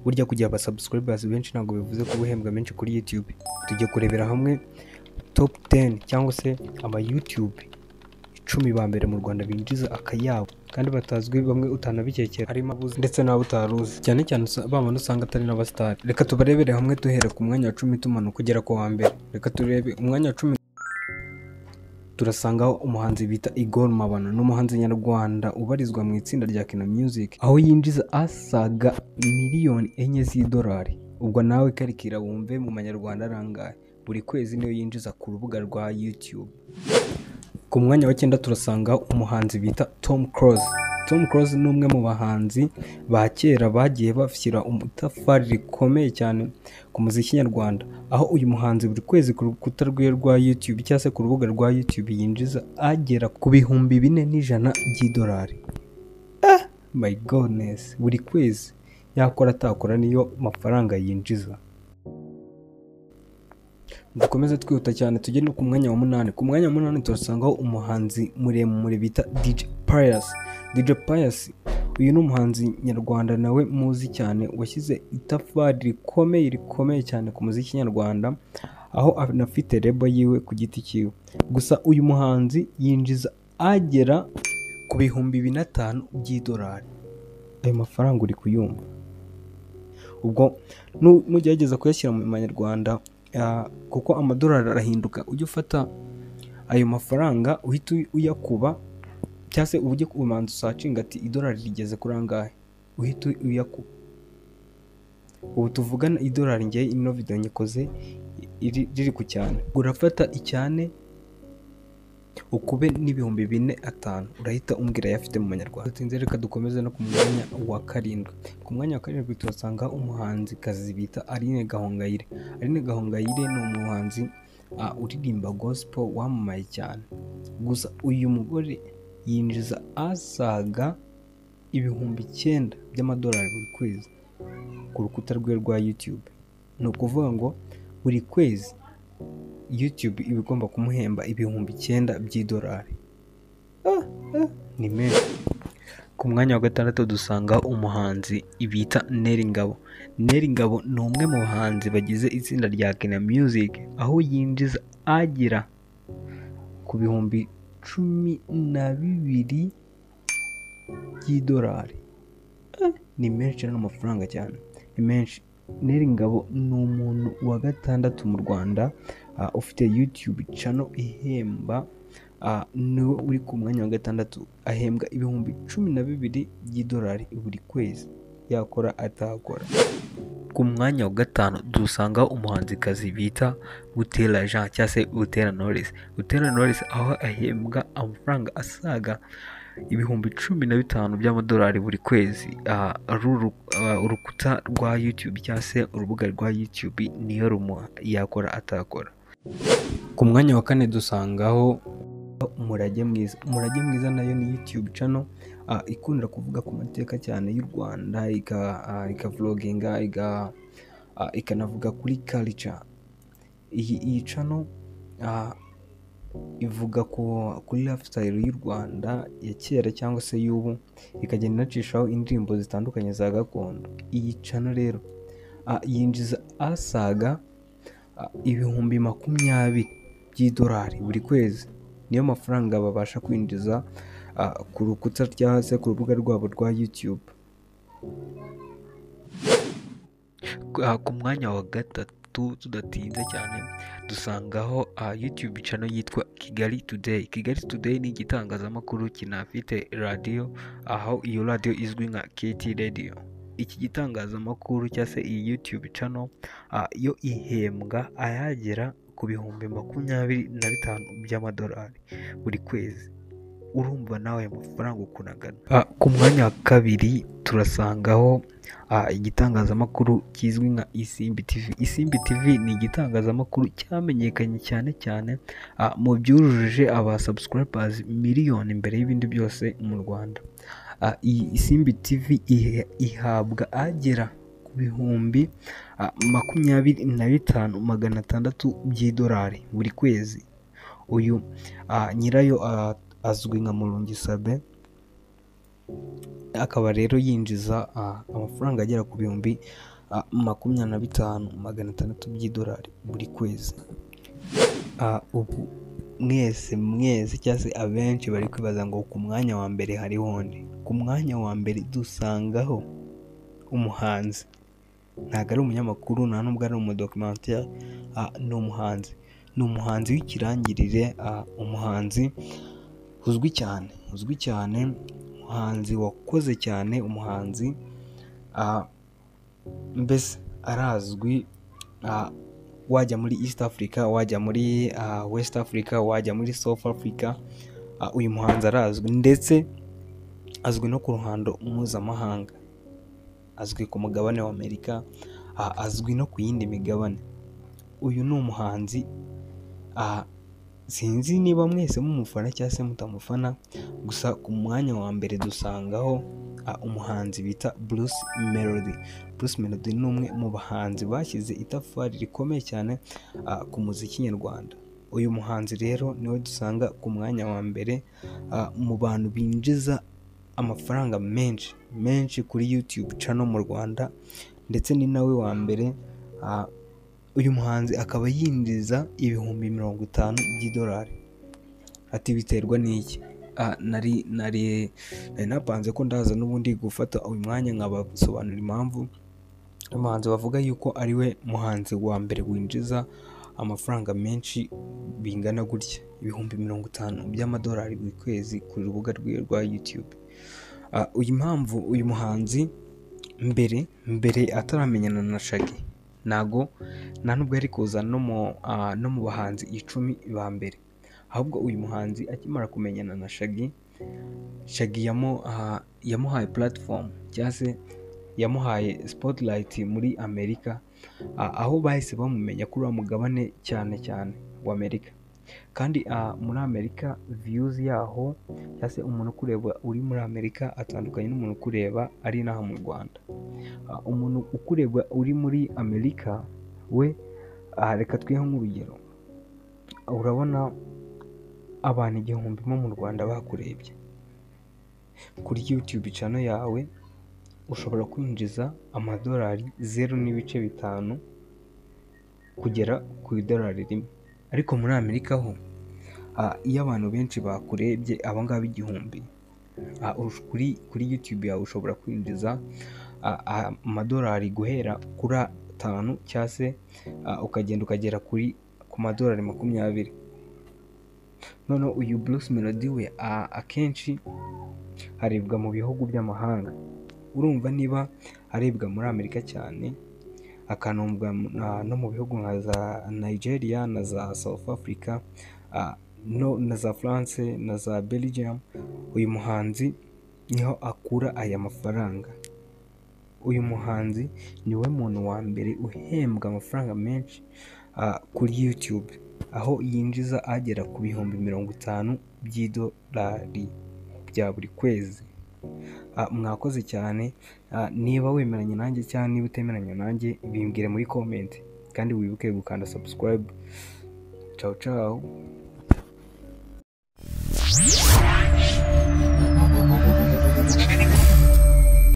Burya kugira aba subscribers benshi ntabwo bivuze ko uhembwa menshi kuri YouTube. Tujye kurebera hamwe top 10 cyangwa se ama YouTube 10 ba mbere mu Rwanda binjiza akayabo kandi batazwi, bamwe utanabikekera, harimo abuzi ndetse n'abo utaruzi, cyane cyane ba bantu usanga atari n'abasitari. Reka tubarebere hamwe duhera ku mwanya wa 10 tumanuka kugera ku wa mbere. Reka turebe umwanya wa 10, turasangaho umuhanzi bita Igor Mabano. Ni umuhanzi nyarwanda ubarizwa mu itsinda rya Kina Music, aho yinjiza asaga 4 miliyoni z'idolari. Ubwo nawe karikira wumve mu manyarwanda arangaye. Buri kwezi niyo yinjiza ku rubuga rwa YouTube. Ku mwanya wa 9 turasanga umuhanzi bita Tom Close. Tom Close ni umwe mu bahanzi ba kera bagiye bashyira itafari rikomeye cyane ku muziki nyarwanda, aho uyu muhanzi buri kwezi ku rukuta rwe rwa YouTube cyangwa se ku rubuga rwa YouTube yinjiza agera ku 4,100 by'idolari. My goodness, buri kwezi yakora atakora niyo mafaranga yinjiza. Dukomeze twihuta cyane tujye no ku mwanya wa 8. Ku mwanya wa 8 turasangaho umuhanzi muremure bita DJ Pius. DJ Pius uyu ni umuhanzi nyarwanda nawe muzi cyane, washyize itafari rikomeye rikomeye cyane ku muziki nyarwanda, aho anafite label yiwe ku giti cyiwe. Gusa uyu muhanzi yinjiza agera ku 4,500 by'idolari. Ayo mafaranga uri kuyumva? Ubwo nugerageza kuyashyira mu manyarwanda, kuko amadolari arahinduka, ujye ufata ayo mafaranga uhite uyakuba, cyangwa se ujye kubanza usearchinga ati idolari rigeze kuri angahe, uhite uyakuba. Ubu tuvugana idolari, ngewe ino video nyikoze riri ku cyane, urafata icyane ukube n'4,500, urahita umbwira ayo afite mu manyarwanda. Tutinze, reka dukomeze no ku mwanya wa 7. Ku mwanya wa 7 tuhasanga umuhanzikazi bita Aline Gahongayire. Aline Gahongayire ni umuhanzi uririmba gospel wamamaye cyane. Gusa uyu mugore yinjiza asaga 9,000 by'amadolari buri kwezi ku rukuta rwe rwa YouTube. Ni ukuvuga ngo buri kwezi YouTube iba igomba kumuhemba 9,000 by'idolari. Ni menshi. Ku mwanya wa 6 dusanga umuhanzi bita Nel Ngabo. Nel Ngabo ni umwe mu bahanzi bagize itsinda rya Kina Music, aho yinjiza agera ku 12,000 by'idolari. Ni menshi, ni amafaranga cyane, ni menshi. Nel Ngabo ni umuntu wa 6 mu Rwanda ufite YouTube channel ihemba, niwe uri ku mwanya wa 6, ahembwa 12,000 by'idolari buri kwezi, yakora atakora. Ku mwanya wa 5 dusanga umuhanzikazi bita Butera Jean cyangwa se Butera Knowless. Butera Knowless aho ahembwa amafaranga asaga 15,000 by'amadolari buri kwezi. Urukuta rwa YouTube cyangwa se urubuga rwa YouTube niyo rumuha, yakora atakora. Ku mwanya wa 4 dusangaho Umurage Mwiza. Umurage Mwiza nayo ni YouTube channel ikunda kuvuga ku mateka cyane y'u Rwanda, ikavloginga, ikanavuga kuri culture. Iyi channel ivuga kuri lifestyle y'u Rwanda ya kera cyangwa se y'ubu, ikagenda inacishaho indirimbo zitandukanye za gakondo. Iyi channel rero yinjiza asaga 20,000 by'idolari buri kwezi. Niyo mafaranga babasha kwinjiza ku rukuta cyangwa se ku rubuga rwabo rwa YouTube. Ku mwanya wa 3 tudatinze cyane dusangaho YouTube channel yitwa Kigali Today. Kigali Today ni igitangazamakuru kinafite radiyo, aho iyo radiyo izwi nka KT Radio. Iki gitangazamakuru cyangwa se iyi YouTube channel yo ihembwa ayagera ku 25,000 by'amadolari buri kwezi. Urumva nawe ayo mafaranga ukuntu angana. Ku mwanya wa 2 turasangaho igitangazamakuru kizwi nka Isimbi TV. Isimbi TV ni igitangazamakuru cyamenyekanye cyane cyane mu byujuje aba subscribers miliyoni mbere y'ibindi byose mu Rwanda. Iyi Isimbi TV ihabwa agera ku 25,600 by'idolari buri kwezi. Uyu nyirayo azwi nka Murungi Sabin. Akaba rero yinjiza amafaranga agera ku bihumbi 25,600 by'idolari buri kwezi. Ubu mwese cyangwa se abenshi bari kwibaza ngo ku mwanya wa mbere hariho nde? Ku mwanya wa mbere dusangaho umuhanzi, ntabwo ari umunyamakuru, nta nubwo ari umudocumentary, ni umuhanzi, ni umuhanzi w'ikirangirire, umuhanzi uzwi cyane, umuhanzi wakoze cyane, umuhanzi mbese arazwi. Wajya muri East Africa, wajya muri West Africa, wajya muri South Africa, uyu muhanzi arazwi, ndetse azwi no ku ruhando mpuzamahanga, azwi ku mugabane wa Amerika, azwi no ku yindi migabane. Uyu ni umuhanzi, sinzi niba mwese mumufana cyangwa se mutamufana, gusa ku mwanya wa mbere dusangaho umuhanzi bita Bruce Melody. Bruce Melody ni umwe mu bahanzi bashyize itafari rikomeye cyane ku muziki nyarwanda. Uyu muhanzi rero niwe dusanga ku mwanya wa mbere mu bantu binjiza amafaranga menshi menshi kuri YouTube channel mu Rwanda, ndetse ni nawe wa mbere. Uyu muhanzi akaba yinjiza 50,000 by'idolari. Ati biterwa n'iki? Nari napanze ko ndaza n'ubundi gufata uyu mwanya nkabasobanurira impamvu umuhanzi bavuga yuko ari we muhanzi wa mbere winjiza amafaranga menshi bingana gutya, 50,000 by'amadolari buri kwezi ku rubuga rwe rwa YouTube. Uyu mpamvu uyu muhanzi mbere ataramenyana na Shaggy, ntago nta nubwo yari kuza no mu bahanzi 10 ba mbere, ahubwo uyu muhanzi akimara kumenyana na Shaggy, Shaggy yamuhaye platform cyangwa se yamuhaye spotlight muri Amerika, aho bahise bamumenya kuri uwo mugabane cyane cyane wa Amerika. Kandi muri Amerika views yaho cyangwa se umuntu ukureba uri muri Amerika atandukanye n'umuntu ukureba ari inaha mu Rwanda. Umuntu ukureba uri muri Amerika we, reka twihe nk'urugero, urabona abantu 1000 bo mu Rwanda bakurebye kuri YouTube channel yawe, ushobora kwinjiza amadolari 0.5 kugera ku idolari 1. Ariko muri Amerika ho iyo abantu benshi bakurebye aba ngaba 1000 kuri YouTube yawe ushobora kwinjiza amadolari guhera kuri 5 cyangwa se ukagenda ukagera ku madolari 20. Noneho uyu Bruce Melody we akenshi arebwa mu bihugu by'amahanga. Urumva niba arebwa muri Amerika cyane, akanumvwa no mu bihugu nka za Nigeria na za South Africa, na za France na za Belgium, uyu muhanzi niho akura aya mafaranga. Uyu muhanzi niwe muntu wa mbere uhembwa amafaranga menshi kuri YouTube, aho yinjiza agera ku 50,000 by'idolari bya buri kwezi. Mwakoze cyane. Niba wemeranya nanjye cyangwa niba utemeranya nanjye bimbwire muri comment, kandi wibuke gukanda subscribe. Ciao ciao.